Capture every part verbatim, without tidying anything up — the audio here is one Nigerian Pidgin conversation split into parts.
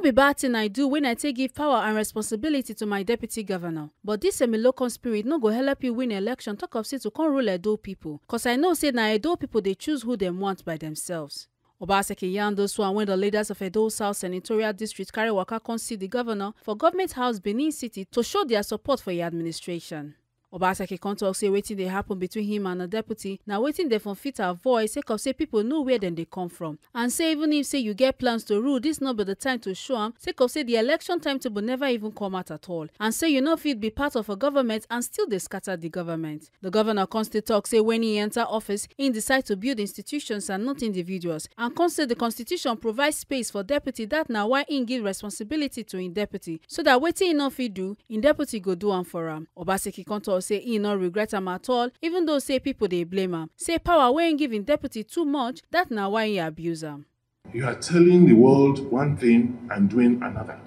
Be bad thing I do when I take give power and responsibility to my deputy governor. But this Emilokon spirit no go help you win election, talk of say to come rule Edo people. Cause I know say na Edo people dey choose who dem want by themselves. Obaseki yarn those one when the leaders of Edo South Senatorial District carry waka come see the governor for Government House, Benin City, to show their support for your administration. Obaseki come talk say wetin dey happen between him and the deputy na wetin dem for fit avoid, sake of say people know where dem dey come from, and say even if say you get plans to rule, this no be the time to show am, sake of say the election timetable never even come out at all, and say you no fit be part of a government and still dey scatter the government. The governor come still talk say when he enter office, he decide to build institutions and not individuals, and come say the constitution provide space for deputy, that na why he give responsibility to him deputy, so that wetin he no fit do, im deputy go do am for am. Obaseki come talk say he no regret am at all, even though say people dey blame am. Say power wey he give im deputy too much, that na why he abuse am. You are telling the world one thing and doing another.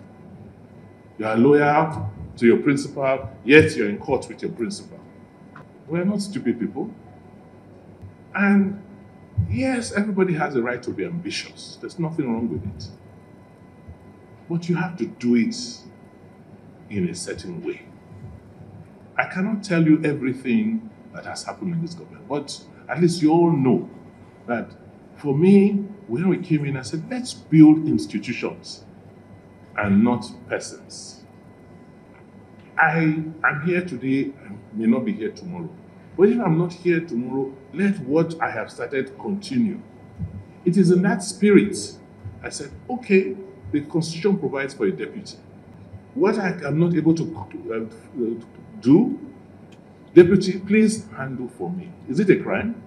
You are loyal to your principal, yet you're in court with your principal. We're not stupid people. And yes, everybody has a right to be ambitious. There's nothing wrong with it. But you have to do it in a certain way. I cannot tell you everything that has happened in this government, but at least you all know that for me, when we came in, I said, let's build institutions and not persons. I am here today, I may not be here tomorrow. But if I'm not here tomorrow, let what I have started continue. It is in that spirit I said, okay, the constitution provides for a deputy. What I am not able to, uh, do, deputy, please handle for me. Is it a crime?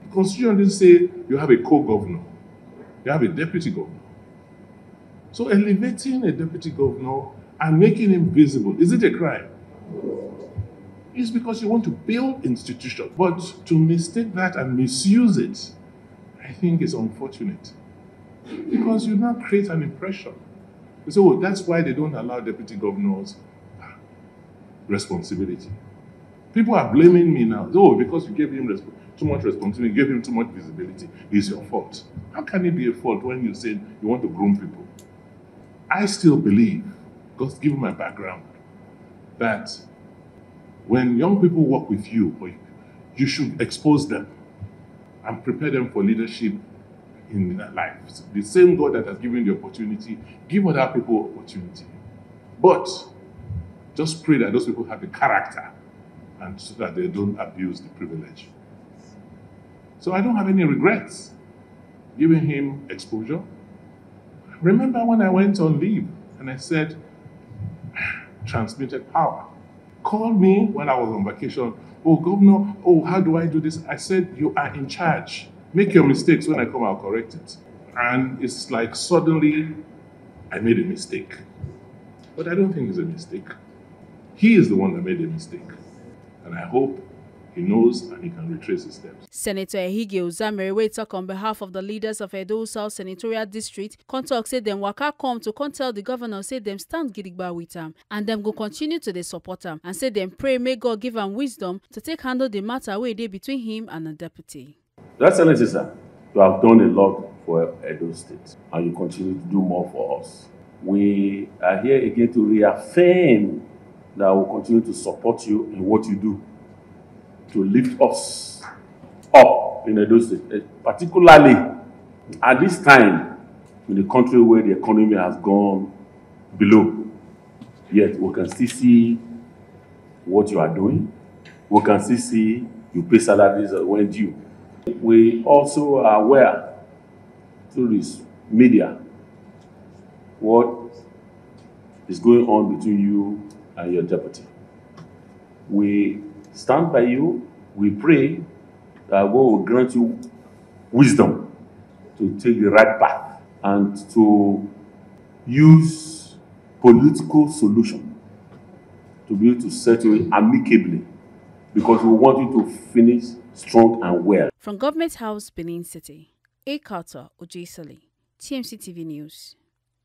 The constitution didn't say you have a co-governor. You have a deputy governor. So elevating a deputy governor and making him visible, is it a crime? It's because you want to build institutions. But to mistake that and misuse it, I think is unfortunate. Because you now create an impression. You say, oh, that's why they don't allow deputy governors responsibility. People are blaming me now. Oh, because you gave him resp- too much responsibility, you gave him too much visibility, it's your fault. How can it be a fault when you say you want to groom people? I still believe, because given my background, that when young people work with you, or you, you should expose them and prepare them for leadership in their life. The same God that has given the opportunity, give other people opportunity. But just pray that those people have the character and so that they don't abuse the privilege. So I don't have any regrets giving him exposure. Remember when I went on leave and I said, transmitted power. Called me when I was on vacation. Oh, governor, oh, how do I do this? I said, you are in charge. Make your mistakes. When I come, I'll correct it. And it's like suddenly I made a mistake. But I don't think it's a mistake. He is the one that made a mistake. And I hope he knows and he can retrace his steps. Senator Ehige Uzamere, wey talk on behalf of the leaders of Edo South Senatorial District, come talk say dem waka come to come tell the governor say dem stand gidigba with am and dem go continue to dey support am, and say dem pray make God give am wisdom to take handle the matter wey dey between him and the deputy. Your Excellency, sir, you have done a lot for Edo State, and you continue to do more for us. We are here again to reaffirm that we will continue to support you in what you do to lift us up in Edo State, eh, particularly at this time in the country where the economy has gone below. Yet we can still see what you are doing. We can still see you pay salaries when due. We also are aware through this media what is going on between you and your deputy. We stand by you. We pray that God will grant you wisdom to take the right path and to use political solution to be able to settle it amicably, because we want you to finish strong and well. From Government House, Benin City, A Carter Ojesali, T M C T V News.